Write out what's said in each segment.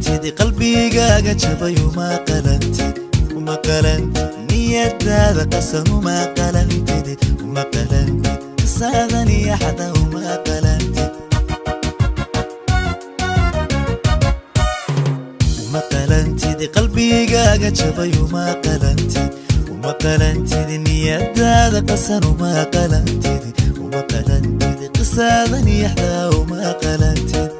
Qalantid qalbigaaga jabay, uma qalantid, uma qalantid niyadaada qasan, uma qalantid, uma qalantid qisaadan iyo xada, uma qalantid, uma qalantid qalbigaaga jabay, uma qalantid, uma qalantid niyadaada qasan, uma qalantid, uma qalantid qisaadan iyo xada, uma qalantid,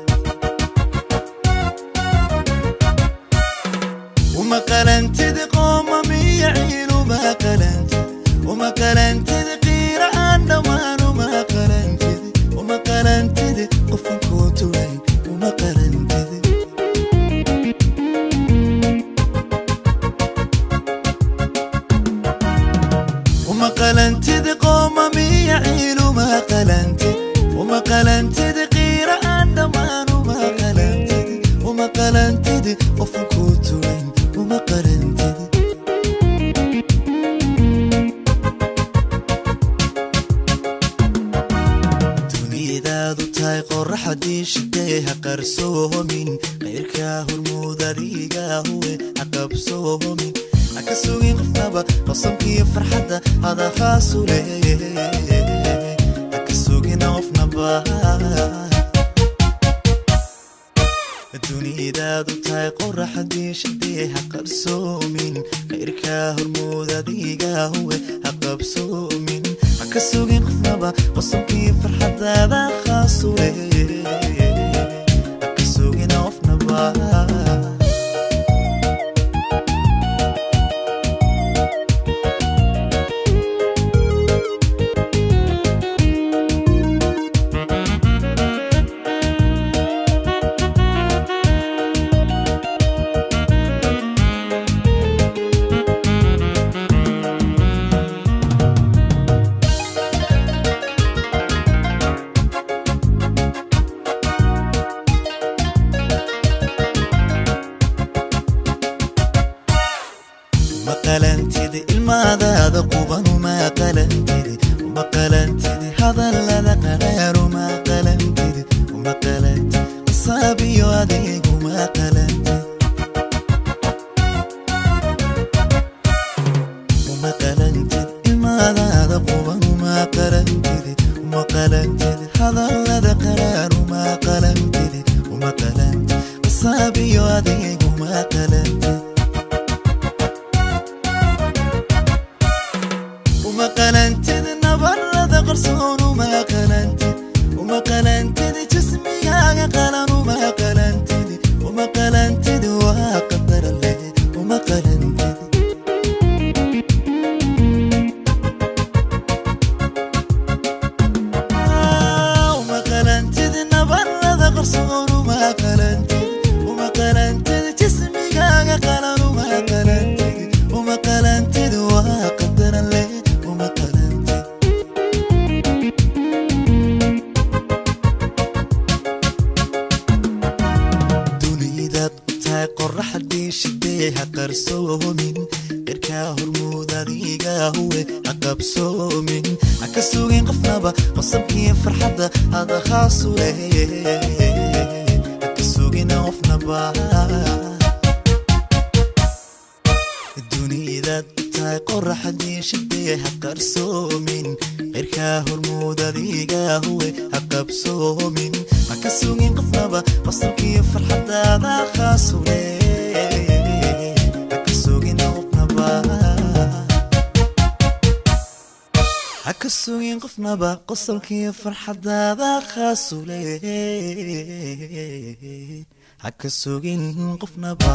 uma qalantid qoomamiya ciil, uma qalantid, uma qalantid qiira aan dhammaan, uma qalantid, uma qalantid qofan kuu turayn, uma qalantid. Uma qalantid qoomamiya ciil, uma qalantid, uma qalantid qiira aan dhammaan, uma qalantid, uma qalantid qofan kuu turayn, uma qalantid. Dunidaadu tahay qoraxdii shidee, ha qarsoomin qayrkaa hormuud adiga huwe, ha qabsoomin, ha ka sugin qofnaba qosamkiiyo farxadda hada khaasu leh, ha ka sugin qofnaba. Dunidaadu tahay qoraxdii shidee, ha qarsoomin khayrkaa hormuud adiga huwe, ha qabsoomin, ha ka sugin qofnaba qosamkiiyo farxadaada khaasu leh, ha ka sugin qofnaba. Uma qalantid ilmaadaada quban, uma qalantid, uma qalantid hadallada qaraar, uma qalantid, uma qalantid qasaabiyo adeeg, uma qalantid, uma qalantid ilmaadaada quban, uma qalantid, uma qalantid hadallada qaraar, uma qalantid, uma qalantid qasaabiyo adeeg, uma qalantid, uma qalantid nabarada qarsoon, uma qalantid, uma qalantid jismigaaga qalan, uma qalantid, uma qalantid waa qadar leh, uma qalantid. Uma qalantid nabarada qarsoon, uma qalantid, uma qalantid jismigaaga qalan, uma qalantid, uma qalantid waa qadar leh, uma qalantid. Dunidaad u tahay qoraxdii shidee, ha qarsoomin qirkaa hormuud adiga huwe, ha qabsoomin, ha ka sugin qofnaba qosamkiiyo farxadda hada khaasu leh, ha ka sugin qofnaba. Dunidaad u tahay qoraxdii shidee, ha qarsoomin qirkaa hormuud adiga huwe, ha qabsoomin, ha ka sugin qofnaba qosolkiiyo farxadaada khaasu leh, ha ka sugin qofnaba, ha ka sugin qofnaba qosolkiiyo farxadaada khaasu leh, ha ka sugin qofnaba.